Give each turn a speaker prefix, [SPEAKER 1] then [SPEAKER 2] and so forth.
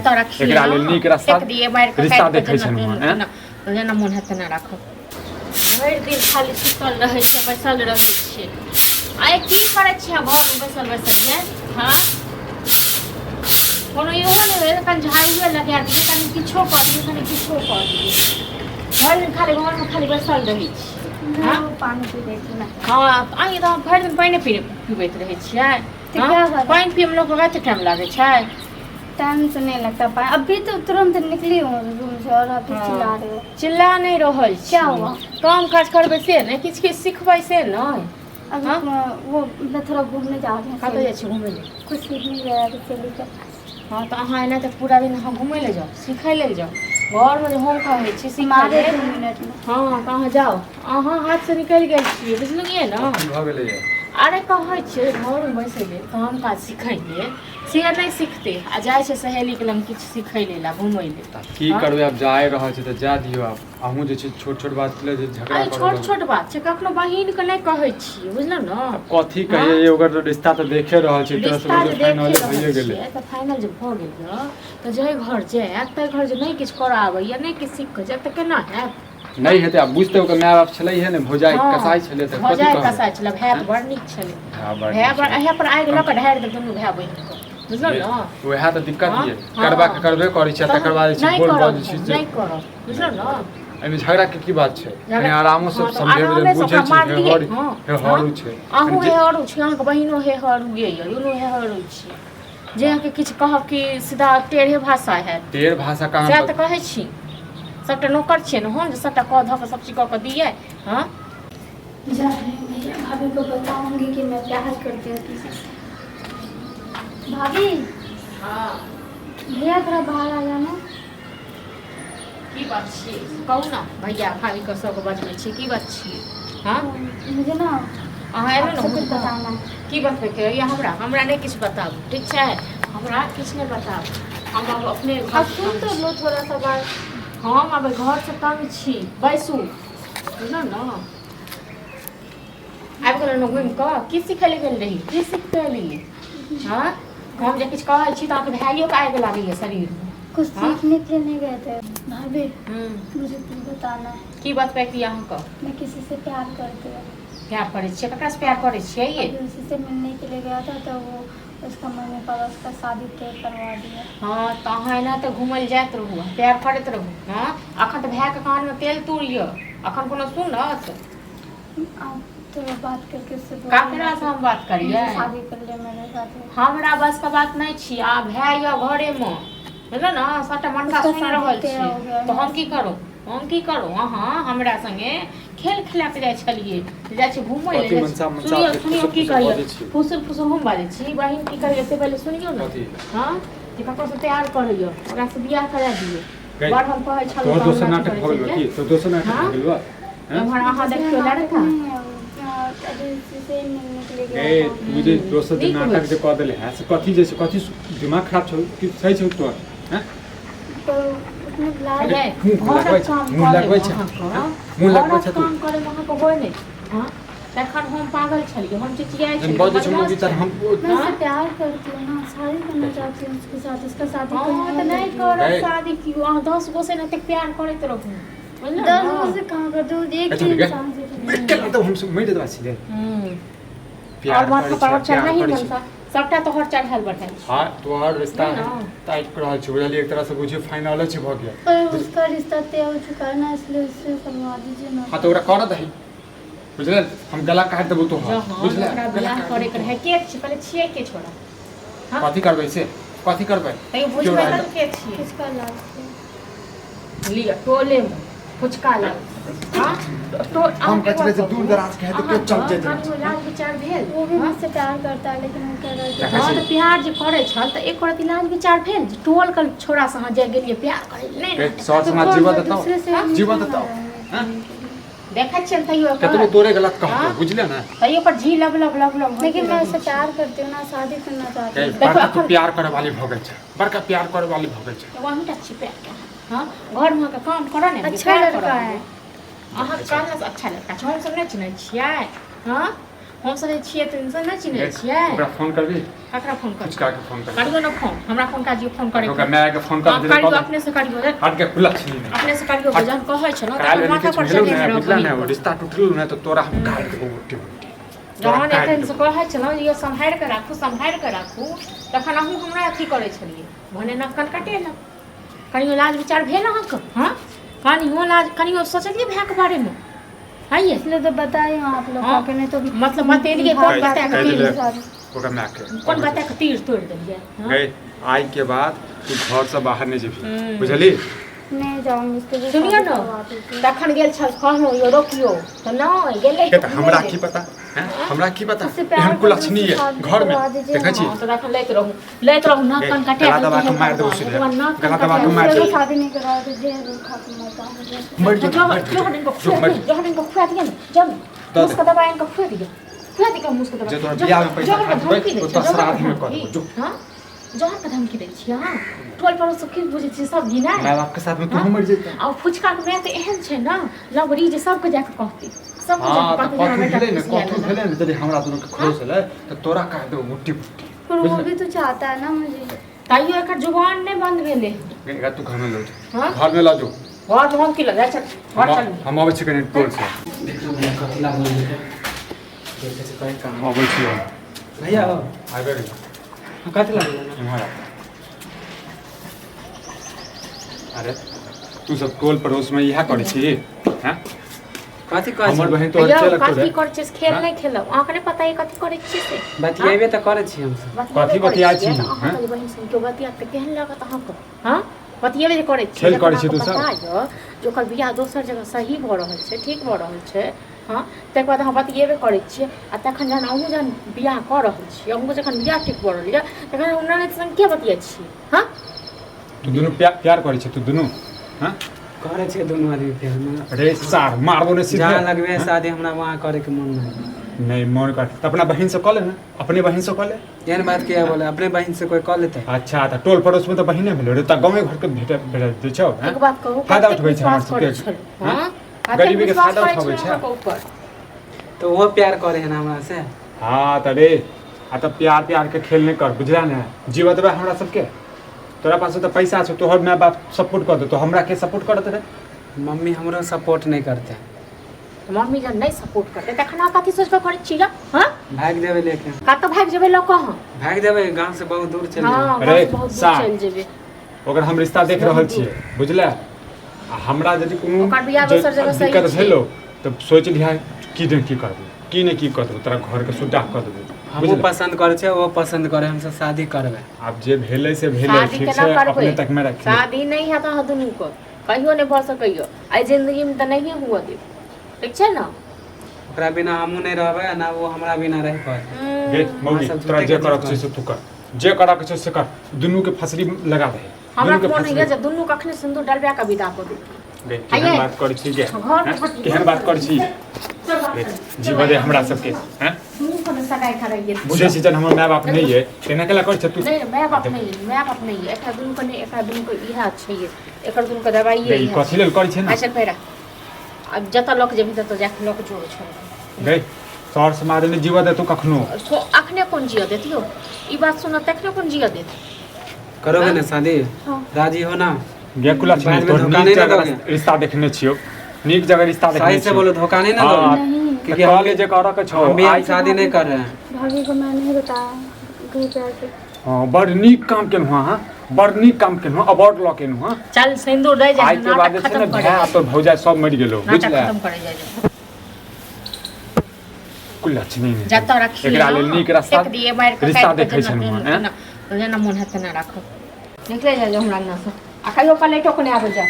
[SPEAKER 1] तऽ रखिए
[SPEAKER 2] एकरा लेल नीक रास्ता
[SPEAKER 1] फेंक दिए मारि कऽ
[SPEAKER 2] रिश्ता
[SPEAKER 1] काटि कऽ
[SPEAKER 2] देखै
[SPEAKER 1] जेना
[SPEAKER 2] छलहुँ हँ,
[SPEAKER 1] जेना जेना मोन हैत तेना राखब। भरि दिन खाली सुतल रहै छै, बैसल रहै छै। आइ की करै छियै घरमे बैसल बैसल यै? हँ, कोनो इहो नहि होइए, कनि झाड़ुए लगा दियै, कनि किछो कऽ दियै, कनि किछो कऽ दियै। भरि दिन खाली घरमे खाली बैसल रहै छियै। हँ,
[SPEAKER 3] पानी पी लै छी।
[SPEAKER 1] हँ, अहीं तऽ भरि दिन पानि पीबैत रहै छियै।
[SPEAKER 3] तऽ क्या करबै?
[SPEAKER 1] पानि पियैमे लोकके कते टाइम लागै छै?
[SPEAKER 3] टाइम तो नहीं लगता पानी। अभी तो तुरंत निकली हूँ रूम से और अभी चिल्ला रहे हो।
[SPEAKER 1] चिल्ला नहीं रहल छी।
[SPEAKER 3] क्या हुआ?
[SPEAKER 1] काम काज करबै से नहि, किछु किछु सिखबै से नहि।
[SPEAKER 3] अभी
[SPEAKER 1] हाँ?
[SPEAKER 3] वो मैं थोड़ा घूमने जा रही हूँ।
[SPEAKER 1] कतऽ जाइ छी घुमै लए?
[SPEAKER 3] कुछ सीखने गया था चली के।
[SPEAKER 1] हँ, तऽ अहाँ एना तऽ पूरा दिन अहाँ घुमै लए जाउ, सिखै लेल जाउ। घरमे जे हम कहै छी सिखै
[SPEAKER 3] मारे
[SPEAKER 1] लेल।
[SPEAKER 3] 2 मिनट में।
[SPEAKER 1] हँ, तऽ अहाँ जाउ। अहाँ हाथसँ निकलि गेल छियै, बुझलियै ने?
[SPEAKER 2] की भऽ गेलैए?
[SPEAKER 1] अरे, कहै छियै घरमे बैसै लेल, काम काज सिखै लेल, से नहि सिखतै आ जाइ छै सहेलीके लग किछु सिखै लेल आ घुमै लेल।
[SPEAKER 2] तऽ की
[SPEAKER 1] हँ?
[SPEAKER 2] करबै, आब जाए रहल छै तऽ जाए दियौ। आब अहूँ जे छै छोट छोट बात लए जे झगड़ा
[SPEAKER 1] अरे,
[SPEAKER 2] करऽ
[SPEAKER 1] छोट
[SPEAKER 2] लगबै।
[SPEAKER 1] छोट बात छै, कखनो बहिनके नहि कहै छियै, बुझलहुँ ने?
[SPEAKER 2] कथी कहियै, ओकर रिश्ता तऽ देखे रहल छै एक तरहसँ।
[SPEAKER 1] रिश्ता जे
[SPEAKER 2] बुझियौ फाइनल
[SPEAKER 1] देखे
[SPEAKER 2] भइए
[SPEAKER 1] रहल
[SPEAKER 2] गेलै।
[SPEAKER 1] छियै तऽ फाइनल जे भऽ गेल यऽ तऽ जाहि घर जायब ताहि घर जे नहि किछु करऽ आबैए, नहि किछु सीख कऽ जायब, तऽ केना हैत?
[SPEAKER 2] नहि हेतै। आब बुझतै, ओकर माय बाप छलै हे ने, भौजाइ कसाइ छलै तऽ कथी
[SPEAKER 1] भौजाइ
[SPEAKER 2] कहबै?
[SPEAKER 1] कसाइ छलै, भाय तऽ बड़ नीक छलै।
[SPEAKER 2] हँ, बड़
[SPEAKER 1] भाय
[SPEAKER 2] नीक
[SPEAKER 1] बड़
[SPEAKER 2] छलै।
[SPEAKER 1] इएह पर आगि लऽ कऽ ढारि देल दुनू भाय बहिनके, बुझलहुँ ने?
[SPEAKER 2] वएह तऽ दिक्कत
[SPEAKER 1] हँ,
[SPEAKER 2] ये।
[SPEAKER 1] हँ।
[SPEAKER 2] करबा के करबे करै छै, तकर बाद जे छै
[SPEAKER 1] नहि
[SPEAKER 2] बोल
[SPEAKER 1] करब
[SPEAKER 2] बजै छै
[SPEAKER 1] हम,
[SPEAKER 2] जे
[SPEAKER 1] नहि करब, बुझलहुँ ने?
[SPEAKER 2] एहिमे झगड़ा के की बात छै? कनि आरामो से
[SPEAKER 1] हँ, तऽ
[SPEAKER 2] समझेबै,
[SPEAKER 1] आरामे से
[SPEAKER 2] बुझै
[SPEAKER 1] ओकरा
[SPEAKER 2] छै।
[SPEAKER 1] मारलियै,
[SPEAKER 2] हेहर
[SPEAKER 1] हँ,
[SPEAKER 2] हेहरू
[SPEAKER 1] हँ।
[SPEAKER 2] छै।
[SPEAKER 1] अहूँ
[SPEAKER 2] कनि जे
[SPEAKER 1] हेहरू छी, अहाँके बहिनो हेहरूए यऽ, दुनू हेहरू छी। जे अहाँके किछु कहब कि सीधा टेढ़े भाषा हैत।
[SPEAKER 2] टेढ़ भाषा कहाँ?
[SPEAKER 1] सएह तऽ कहै छी, सभटा नौकर छियै ने हम जे सभटा कऽ धऽ कऽ सभ चीज कऽ कऽ दियै? हँ।
[SPEAKER 3] जा रही हूँ भैया भाभी को बताऊंगी कि मैं प्यार करती हूँ किसी से। भाभी।
[SPEAKER 1] हँ।
[SPEAKER 3] भैया, थोड़ा बाहर आ जाना।
[SPEAKER 1] की बात छियै? कहू ने, भैया भाभीके सबके बजबै छी, की बात छियै? हँ।
[SPEAKER 3] मुझे ना
[SPEAKER 1] अहाँ एलहुँ
[SPEAKER 3] आपसे
[SPEAKER 1] ने
[SPEAKER 3] कुछ बताना है।
[SPEAKER 1] की बतबैके यऽ हमरा? हमरा नहि किछु बताबू, ठीक छै? हमरा किछु नहि बताबू। हम आब अपने घर
[SPEAKER 3] अब सुन तो लो थोड़ा सा बात।
[SPEAKER 1] हम आब घरसँ तंग छी। बैसू, बुझलहुँ ने? आबि गेलहुँ ने घुमि कऽ? की सिखै लए गेल रही? की सीख कऽ एलियै? हँ, हम जे किछु कहै छी तऽ अहाँके भाइयोके आगि लागैए शरीरमे।
[SPEAKER 3] कुछ
[SPEAKER 1] हाँ?
[SPEAKER 3] सीखने के लिए नहीं गए थे भाभी।
[SPEAKER 1] हूँ।
[SPEAKER 3] मुझे कुछ बताना है।
[SPEAKER 1] की बतबैके यऽ अहाँके?
[SPEAKER 3] मैं किसी से प्यार करती हूँ।
[SPEAKER 1] प्यार करै छियै? ककरासँ प्यार करै छियै ये?
[SPEAKER 3] अभी उसी से मिलने के लिए गया था तो वो उसका मम्मी पापा उसका शादी तय करवा दिया।
[SPEAKER 1] हँ, तऽ अहाँ एना तऽ घुमय लए जाइत रहू, प्यार करैत रहू। हँ, अखन तऽ भायके कानमे तेल तूर यऽ, अखन कोनो सुनत?
[SPEAKER 3] आप थोड़ा बात करके उससे बोलिए ना
[SPEAKER 1] ककरासँ
[SPEAKER 3] कि
[SPEAKER 1] हम बात
[SPEAKER 3] मुझे
[SPEAKER 1] करियै?
[SPEAKER 3] शादी कर ले मेरे साथ।
[SPEAKER 1] हमरा बसके बात नहि छी। आ भाय यऽ घरेमे, बुझलहुँ ने? सभटा मनसा
[SPEAKER 3] उसका
[SPEAKER 1] सुनि
[SPEAKER 3] शादी
[SPEAKER 1] रहल
[SPEAKER 3] तय
[SPEAKER 1] छी
[SPEAKER 3] हो गया
[SPEAKER 1] तऽ
[SPEAKER 3] है।
[SPEAKER 1] हम की करू? हम की करू? अहाँ हमरा संगे खेल खेला के जाइ छलियै, जाइ छी घुमै
[SPEAKER 2] कथी
[SPEAKER 1] लए।
[SPEAKER 2] मनसा मनसा
[SPEAKER 1] सुनियौ,
[SPEAKER 2] अपने
[SPEAKER 1] सुनियौ
[SPEAKER 2] फुसुर
[SPEAKER 1] की
[SPEAKER 2] फुसुर
[SPEAKER 1] कहैया।
[SPEAKER 2] बजै छी?
[SPEAKER 1] फुसुर फुसुर हम बाजै छी? बहिन की कहैया से पहिले सुनियौ ने।
[SPEAKER 2] कथी?
[SPEAKER 1] हँ, जे ककरोसँ प्यार करैया, ओकरासँ बियाह करा दियौ।
[SPEAKER 2] गै,
[SPEAKER 1] बड़ हम कहै छलहुँ
[SPEAKER 2] तोहर
[SPEAKER 1] तऽ
[SPEAKER 2] दोसर
[SPEAKER 1] हमरा
[SPEAKER 2] नाटक
[SPEAKER 1] अथी
[SPEAKER 2] भऽ
[SPEAKER 1] करै
[SPEAKER 2] गेल बा
[SPEAKER 1] छलियै।
[SPEAKER 2] की? तोहर दोसर नाटक
[SPEAKER 1] हँ
[SPEAKER 2] भऽ गेल बा? हँ?
[SPEAKER 1] एम्हर अहाँ
[SPEAKER 3] दूसरा
[SPEAKER 1] देखियौ
[SPEAKER 3] नाटक
[SPEAKER 1] लड़का।
[SPEAKER 3] नहीं है वो, अभी उसी से ही मिलने के लिए गया
[SPEAKER 2] गै,
[SPEAKER 3] था।
[SPEAKER 2] तू जे दोसर जे
[SPEAKER 1] नीक होइ
[SPEAKER 2] नाटक जे
[SPEAKER 1] छै।
[SPEAKER 2] कऽ देले है से कथी जे छै? कथी दिमाग खराब छौ कि सही छौ तोहर? हँ?
[SPEAKER 3] तो उसने बुलाया।
[SPEAKER 1] गै,
[SPEAKER 2] मुँह
[SPEAKER 1] घरक
[SPEAKER 2] लगबै छै,
[SPEAKER 1] काम
[SPEAKER 2] मुँह
[SPEAKER 1] करैमे
[SPEAKER 2] लगबै छै,
[SPEAKER 1] अहाँके
[SPEAKER 2] हँ? मुँह लगबै
[SPEAKER 1] घरक
[SPEAKER 2] छै तू?
[SPEAKER 1] काम करैमे अहाँके होइ नहि। हँ, तखन हम पागल छलियै, हम चिचियाइ
[SPEAKER 2] जहन
[SPEAKER 1] छलियै,
[SPEAKER 2] बजै छौ
[SPEAKER 1] बदमाश
[SPEAKER 2] मौगी तहन
[SPEAKER 1] छलियै।
[SPEAKER 2] हम
[SPEAKER 3] मैं
[SPEAKER 1] हँ?
[SPEAKER 3] उससे प्यार करती हूँ ना, शादी करना चाहती हूँ उसके साथ, उसका शादी
[SPEAKER 1] हँ,
[SPEAKER 3] करने
[SPEAKER 1] तऽ नहि
[SPEAKER 3] करती हूँ।
[SPEAKER 1] करब
[SPEAKER 2] गै।
[SPEAKER 1] शादी कियो। अहाँ 10 गो से ने एतेक प्यार करैत रहू, बुझलहुँ
[SPEAKER 3] 10
[SPEAKER 1] ने?
[SPEAKER 3] गो से कहाँ करती हूँ, एक
[SPEAKER 2] अच्छा
[SPEAKER 3] ही
[SPEAKER 2] गै,
[SPEAKER 3] इंसान से करती हूँ।
[SPEAKER 2] एके लात हम मरि देबा छी।
[SPEAKER 1] हूँ।
[SPEAKER 2] प्यार
[SPEAKER 1] आओर माथा
[SPEAKER 2] करै
[SPEAKER 1] पर
[SPEAKER 2] छै,
[SPEAKER 1] आओर
[SPEAKER 2] प्यार
[SPEAKER 1] चढ़ाही
[SPEAKER 2] करै छै।
[SPEAKER 1] मनसा सभटा तोहर चढ़ायल बढ़ायल छै।
[SPEAKER 2] हँ, तोहर रिश्ता
[SPEAKER 1] बुझलहुँ ने?
[SPEAKER 2] ताकि रहल छी, बुझलियै? एक तरह से बुझियौ फाइनले छै, भऽ गेल।
[SPEAKER 3] पर उसका रिश्ता तय हो चुका है ना, इसलिए उससे करवा दीजिए ना।
[SPEAKER 2] हँ, तऽ ओकरा करऽ दही, बुझल? हम गला काटि देबौ तोहर।
[SPEAKER 1] जहन
[SPEAKER 2] बुझले?
[SPEAKER 1] ओकरा
[SPEAKER 2] गला
[SPEAKER 1] बियाह
[SPEAKER 2] काटि
[SPEAKER 1] करैके
[SPEAKER 2] देबौ।
[SPEAKER 1] रहै, के छी पहिले? छियै के छोड़ा? हँ?
[SPEAKER 2] कथी करबै से? कथी करबै?
[SPEAKER 1] तैयो
[SPEAKER 2] क्यो
[SPEAKER 1] बुझबै
[SPEAKER 2] रहै
[SPEAKER 1] तब के छियै।
[SPEAKER 3] किसका लाज है?
[SPEAKER 1] लिअ, टोलेमे फुचका लाल। हँ, तो
[SPEAKER 2] हम कहै छलियै जे दूर दराज के हेतै, केओ चल जेतै।
[SPEAKER 1] कनियो लाज विचार भेल?
[SPEAKER 3] वो भी मुझसे प्यार करता है, लेकिन वो कह रहा है कि
[SPEAKER 2] देखै
[SPEAKER 1] हँ,
[SPEAKER 2] छी।
[SPEAKER 1] तऽ प्यार जे करै छल तऽ एक रति लाज विचार भेल जे टोलके छोड़ासँ अहाँ जे गेलियै प्यार करै लए? नहि
[SPEAKER 2] गै,
[SPEAKER 1] ने?
[SPEAKER 2] सर
[SPEAKER 3] तो
[SPEAKER 2] समाज
[SPEAKER 3] कौन
[SPEAKER 2] जीवऽ
[SPEAKER 3] है?
[SPEAKER 2] देतौ?
[SPEAKER 3] दूसरे से हम
[SPEAKER 2] जीवऽ
[SPEAKER 3] क्यों
[SPEAKER 2] देतौ?
[SPEAKER 3] ना रहेंगे
[SPEAKER 2] हँ?
[SPEAKER 3] करने के लिए?
[SPEAKER 1] देखै छियनि तैयो एकर
[SPEAKER 2] कतबो तोरे गलत कहतौ,
[SPEAKER 1] हँ?
[SPEAKER 2] बुझले ने?
[SPEAKER 1] तैयो पर जी लब लब लब लब होइते
[SPEAKER 3] लेकिन मैं
[SPEAKER 1] रहै
[SPEAKER 3] उससे
[SPEAKER 1] छै।
[SPEAKER 3] प्यार करती हूँ ना, शादी करना चाहती
[SPEAKER 2] गै,
[SPEAKER 3] हूँ।
[SPEAKER 1] देखो
[SPEAKER 2] बड़का तू
[SPEAKER 1] अखन
[SPEAKER 2] प्यार करे वाली भऽ गेल छै, बड़का प्यार करे वाली भऽ गेल छै।
[SPEAKER 1] एगो अहींटा छी प्यार केने? हँ, घरमे अहाँके काम करऽ ने
[SPEAKER 3] अच्छा
[SPEAKER 1] प्यार
[SPEAKER 3] लड़का
[SPEAKER 1] करऽ
[SPEAKER 3] है।
[SPEAKER 1] अहाँ कहलासँ अच्छा लड़का छै, हमसब नहि चिन्है छियै? हँ, हम सब जे छियै तऽ से नहि चिन्है छियै।
[SPEAKER 2] ओकरा फोन करबी?
[SPEAKER 1] ककरा फोन करबै?
[SPEAKER 2] पुचका के फोन करबी।
[SPEAKER 1] करियौ ने फोन, हमरा फोन काजियो फोन करे।
[SPEAKER 2] ओकरा माय के फोन कर
[SPEAKER 1] हँ,
[SPEAKER 2] दे।
[SPEAKER 1] करियौ, अपने से करियौ रे।
[SPEAKER 2] हट के खुला छी नहीं।
[SPEAKER 1] अपने से करियौ, जहन कहै छै ने
[SPEAKER 2] काल्हि
[SPEAKER 1] तखन माथा
[SPEAKER 2] किछु
[SPEAKER 1] पर
[SPEAKER 2] भेलौ
[SPEAKER 1] चढ़े
[SPEAKER 2] ने,
[SPEAKER 1] छै।
[SPEAKER 2] बुझला ने, रिश्ता टूटलौ ने तऽ तोरा हम काटि देबौ गोटी गोटी। तोरा
[SPEAKER 1] जहन
[SPEAKER 2] काटि
[SPEAKER 1] एखन से
[SPEAKER 2] देबौ।
[SPEAKER 1] कहै छलहुँ जे यौ सम्हारि कऽ राखू, सम्हारि कऽ राखू, तखन अहूँ हमरा अथी करै छलियै, भने नक्कन कटेलक। कनियो लाज विचार भेल अहाँके? हँ, कनियो लाज, कनियो सोचलियै भायके बारेमे? है ये
[SPEAKER 3] इसलिए तो बताई हूँ आप लोग
[SPEAKER 1] हाँ।
[SPEAKER 3] को, नहीं तो
[SPEAKER 1] मतलब बतेलियै, कोन
[SPEAKER 2] कहि-
[SPEAKER 1] बता
[SPEAKER 2] कहि
[SPEAKER 1] के
[SPEAKER 2] देले।
[SPEAKER 1] तीर
[SPEAKER 2] ओकरा माय के
[SPEAKER 1] कोन बता के तीर तोड़ि देलियै? हँ?
[SPEAKER 2] गई, आइ के बाद तू घर से बाहर नहीं जेबही, बुझली?
[SPEAKER 3] नहीं जाऊंगी इसके लिए।
[SPEAKER 1] सुनियौ
[SPEAKER 3] शादी
[SPEAKER 1] ने,
[SPEAKER 3] करवा दीजिए।
[SPEAKER 1] तखन गेल छल, कहलहुँ यौ रोकियौ तऽ नहि गेलै।
[SPEAKER 2] के तऽ हमरा की पता हैं, हमरा की पता
[SPEAKER 3] उससे प्यार
[SPEAKER 2] एहन कुल
[SPEAKER 3] कर
[SPEAKER 2] लक्षणी
[SPEAKER 3] दीजिए,
[SPEAKER 2] है
[SPEAKER 3] शादी
[SPEAKER 2] घर में
[SPEAKER 3] करवा दीजिए।
[SPEAKER 2] देखै छी।
[SPEAKER 1] हँ, तऽ तखन लैत रहू, लैत रहू, नाक कान कटा
[SPEAKER 2] गला दबा के मारि देबौ सीधे, गला दबा के मारि
[SPEAKER 3] इसके
[SPEAKER 2] देबौ।
[SPEAKER 3] लिए शादी नहीं करवा दीजिए, खा के मरता हूँ।
[SPEAKER 2] मरि जो, मरि जो, जो, मरि जो।
[SPEAKER 1] जहन इनको खुआ दिअ ने, जब
[SPEAKER 2] दऽ दे।
[SPEAKER 1] मुसके दबाई इनको खुआ दिअ, खुआ दिअ मुसके दबाई।
[SPEAKER 2] जे तोरा बियाहमे पैसा
[SPEAKER 1] जहन के
[SPEAKER 2] खर्च
[SPEAKER 1] धमकी
[SPEAKER 2] होई,
[SPEAKER 1] दै
[SPEAKER 2] ओ
[SPEAKER 1] छियै,
[SPEAKER 2] तोरा
[SPEAKER 1] जहन के
[SPEAKER 2] श्राद्धमे कऽ
[SPEAKER 1] धमकी,
[SPEAKER 2] देबौ, जो।
[SPEAKER 1] हँ, जहन के धमकी दै छियै अहाँ, टोल पड़ोस सब की बुझै छियै सब गिनाय।
[SPEAKER 2] माय बाप के साथ में तू मरि जेतै।
[SPEAKER 1] आ फुचका के माय तऽ एहन छै ने लबड़ी जे सबके जाके कहतै, सबके
[SPEAKER 2] हाँ,
[SPEAKER 1] जाके
[SPEAKER 2] तऽ
[SPEAKER 1] कहतै जे
[SPEAKER 2] कथू
[SPEAKER 1] हमर बेटा
[SPEAKER 2] भेलै ने,
[SPEAKER 1] खुशिया
[SPEAKER 2] कथू
[SPEAKER 1] लेलक।
[SPEAKER 2] भेलै ने, यदि हमरा दुनू के खोज छलै तऽ तोरा काटि देबौ गुट्टी गुट्टी।
[SPEAKER 3] पर वो भी तो चाहता है ना मुझे।
[SPEAKER 1] तैयो एकर जुबान नहि बंद भेलै।
[SPEAKER 2] एकरा तू घर में लऽ जो।
[SPEAKER 1] हाँ?
[SPEAKER 2] घर में लऽ जो।
[SPEAKER 1] घर में हम की लऽ जाइ छै? घर चलू।
[SPEAKER 2] हम अबै छी कनि टोल से।
[SPEAKER 4] देखो भैया कथी लागल है, देखै छै कहीं काम।
[SPEAKER 2] अबै छी हम।
[SPEAKER 4] भैया हो।
[SPEAKER 2] आबि गेल।
[SPEAKER 4] हाँ, कथी लागल है?
[SPEAKER 2] इम्हर आ। अरे तू सब टोल पड़ोस में इएह करै छी हैं?
[SPEAKER 4] कथी कहै
[SPEAKER 2] हमर
[SPEAKER 4] छी?
[SPEAKER 2] बहिन तोहर
[SPEAKER 1] यौ
[SPEAKER 2] के लगतौ
[SPEAKER 1] कथी
[SPEAKER 2] रे?
[SPEAKER 1] करै छियै से खेल
[SPEAKER 2] हाँ?
[SPEAKER 1] नहि खेलब, अहाँके नहि पता यऽ कथी करै छियै से?
[SPEAKER 4] बतियेबे तऽ करै छी हमसब।
[SPEAKER 1] बतियेबे
[SPEAKER 2] कथी
[SPEAKER 1] करै
[SPEAKER 2] बतियाइ
[SPEAKER 1] छियै
[SPEAKER 2] छी,
[SPEAKER 1] तऽ अहाँके
[SPEAKER 2] हैं?
[SPEAKER 1] जे बहिन संग केओ बतियात तऽ केहन लागत अहाँके? हँ, बतियेबे जे करै छियै,
[SPEAKER 2] खेल
[SPEAKER 1] जखन
[SPEAKER 2] करै छी
[SPEAKER 1] अहाँके
[SPEAKER 2] तू सब?
[SPEAKER 1] पता यऽ जे ओकर बियाह दोसर जगह सही भऽ रहल छै, ठीक भऽ रहल छै, हँ, ताहिके बाद अहाँ बतियेबे करै छियै, आ तखन जहन अहूँ जहन बियाह कऽ रहल छियै, अहूँके जखन बियाह ठीक भऽ रहल यऽ, तखन हम ननैद संग किया बतियाइ छियै? हँ,
[SPEAKER 2] तू दुनू प्यार प्यार करै छै तू दुनू? हँ,
[SPEAKER 4] करै छियै दुनू आदमी प्यार में।
[SPEAKER 2] अरे सार मारबो ने सीधे।
[SPEAKER 4] जहाँ लगबे शादी हमरा वहाँ करे के मन नहीं।
[SPEAKER 2] नहीं मन कर तऽ अपना बहिन से कऽ ले ने, अपने बहिन से कऽ ले।
[SPEAKER 4] एहन बात किया बोले, अपने बहन से कोई कऽ लेतै?
[SPEAKER 2] अच्छा, तऽ टोल पड़ोस में तऽ बहिने भेलो रे, तऽ गाँवे घर के भेट भेट दै छौ हैं?
[SPEAKER 1] एक बात कहू,
[SPEAKER 2] फायदा
[SPEAKER 1] कतेक
[SPEAKER 2] उठबै छै हमर
[SPEAKER 1] विश्वास करै
[SPEAKER 2] सबके।
[SPEAKER 1] छलहुँ,
[SPEAKER 2] हँ?
[SPEAKER 1] हँ? कतेक
[SPEAKER 2] गरीबी के
[SPEAKER 1] विश्वास
[SPEAKER 2] फायदा
[SPEAKER 1] करै
[SPEAKER 2] उठाबै
[SPEAKER 1] छलहुँ
[SPEAKER 2] छै।
[SPEAKER 1] अहाँके ऊपर?
[SPEAKER 4] तऽ ओहो प्यार करे है ना हमरा से।
[SPEAKER 2] हाँ तऽ रे, आ तऽ प्यार प्यार के खेल नहि कर, बुझला ने? जीव देबै हमरा सबके? तोरा पास तऽ पैसा छौ, तोहर माय बाप सपोर्ट कर देतौ, हमरा के सपोर्ट करत रे?
[SPEAKER 4] मम्मी हमरो सपोर्ट नहीं करते।
[SPEAKER 1] मम्मी जब नहि सपोर्ट करतै तखन अहाँ कथी सोचि कऽ करै छियै? हँ,
[SPEAKER 4] भागि जेबै लेके।
[SPEAKER 1] कतऽ भागि जेबै लऽ कऽ? अहाँ
[SPEAKER 4] भागि जेबै गाँव से, बहुत दूर चलि जेबै।
[SPEAKER 1] हँ,
[SPEAKER 2] अरे,
[SPEAKER 1] गाँव से बहुत दूर
[SPEAKER 2] सार।
[SPEAKER 1] चलि जेबै।
[SPEAKER 2] ओकर हम रिश्ता देख रहल छियै, बुझले? आ हमरा यदि कोनो
[SPEAKER 1] ओकर बियाह
[SPEAKER 2] जे
[SPEAKER 1] दोसर जगह सही
[SPEAKER 2] दिक्कत
[SPEAKER 1] छै।
[SPEAKER 2] भेलो तऽ सोचि लिहा की ने की करबो, की ने की कऽ देबो, तोरा घरके सुड्डाह कऽ देबो।
[SPEAKER 4] हमहूँ
[SPEAKER 2] बुझले?
[SPEAKER 4] पसंद करै छियै, ओहो पसंद करे, हमसब शादी करबै।
[SPEAKER 2] आब जे भेलै से भेलै।
[SPEAKER 1] शादी
[SPEAKER 2] ठीक
[SPEAKER 1] केना
[SPEAKER 2] छै,
[SPEAKER 1] करबै?
[SPEAKER 2] अपने तक मे राखि।
[SPEAKER 1] शादी नहि हैत अहाँ दुनूके, कहियो नहि भऽ सकैए, एहि जिन्दगीमे तऽ नहिए हुअ देब, ठीक छै ने?
[SPEAKER 4] ओकरा बिना हमहूँ नहि रहबै आ ना वो हमरा बिना रहि पाओत।
[SPEAKER 2] गे मौगी,
[SPEAKER 4] अहाँ सब
[SPEAKER 2] तोरा
[SPEAKER 4] झूठे
[SPEAKER 2] जे
[SPEAKER 4] के
[SPEAKER 2] करक छै
[SPEAKER 4] जिद
[SPEAKER 2] से तू कर, जे करक छै से कर, दुनू के फसरी लगा दे।
[SPEAKER 1] हमरा
[SPEAKER 2] दुनू के
[SPEAKER 1] मोन
[SPEAKER 2] फसरी।
[SPEAKER 1] होइए जे दुनू कखने सिन्दूर डलबा कऽ विदा कऽ दू।
[SPEAKER 2] गे, केहन
[SPEAKER 1] आइये।
[SPEAKER 2] बात करै छी गे?
[SPEAKER 1] घर
[SPEAKER 2] हैं? केहन बात करै छी? गे, जीव दे हमरा सबके हैं?
[SPEAKER 1] दुनू को सगाई करैए।
[SPEAKER 2] बुझै छी जहन हमर माय बाप नहि ये, तेना केला करै छै तू?
[SPEAKER 1] नहि, माय बाप नहि ये, माय बाप नहि ये, एकरा दुनू के नहि, एकरा दुनू के इएह छै ये, एकर दुनू के दवाइए
[SPEAKER 2] गे, ई
[SPEAKER 1] इएह।
[SPEAKER 2] कथी लेल करै छै ने?
[SPEAKER 1] अच्छा पैरा, आब जतऽ लऽ के जेबही ततऽ जाके लऽ के जोड़ छोड़।
[SPEAKER 2] गे, सर समाज नहि जीव देतौ कखनो।
[SPEAKER 1] अखने कोन जिय देत यौ? ई बात सुनत तखने कोन जिय देत?
[SPEAKER 4] करोगे ना शादी?
[SPEAKER 1] हाँ।
[SPEAKER 4] राजी हो ना?
[SPEAKER 2] गे कुला छी।
[SPEAKER 4] बाद में
[SPEAKER 2] तोहर
[SPEAKER 4] धोखा
[SPEAKER 2] नीक
[SPEAKER 4] नहीं ना
[SPEAKER 2] जगह
[SPEAKER 4] दोगे?
[SPEAKER 2] रिश्ता देखने छियौ, नीक जगह रिश्ता देखने
[SPEAKER 4] सही से
[SPEAKER 2] छियौ।
[SPEAKER 4] बोलो, धोखा नहीं ना
[SPEAKER 2] हाँ,
[SPEAKER 4] दोगे?
[SPEAKER 3] नहीं।
[SPEAKER 4] क्योंकि
[SPEAKER 2] तऽ
[SPEAKER 4] हम
[SPEAKER 2] कहले जे करऽ के छौ
[SPEAKER 4] हम भी
[SPEAKER 2] आइ।
[SPEAKER 4] शादी नहीं कर रहे हैं।
[SPEAKER 3] भाभी को मैं नहीं बताया कहीं प्यार के।
[SPEAKER 2] हँ, बड़ नीक काम केलहुँ अहाँ, बड़ नीक काम केलहुँ, अवार्ड लऽ केलहुँ हँ।
[SPEAKER 1] चल सिन्दूर दै जा।
[SPEAKER 2] आइ के बाद
[SPEAKER 1] नाटक
[SPEAKER 2] जे छै ने
[SPEAKER 1] खत्म करे
[SPEAKER 2] भाय आ तोर भौजाइ सब मरि गेलौ,
[SPEAKER 1] नाटक
[SPEAKER 2] बुझले?
[SPEAKER 1] खत्म करे जाइ जा।
[SPEAKER 2] कुलक्षणी नहि।
[SPEAKER 1] जतऽ रखिए
[SPEAKER 2] एकरा लेल नीक रास्ता
[SPEAKER 1] फेंक दिए मारि कऽ
[SPEAKER 2] रिश्ता
[SPEAKER 1] काटि कऽ,
[SPEAKER 2] देखै
[SPEAKER 1] जेना
[SPEAKER 2] छलहुँ हँ,
[SPEAKER 1] जेना जेना मोन हैत तेना राखब। निकले जाय हमरा अंगना से आ कहियो पलटो के नहि आबै जाय।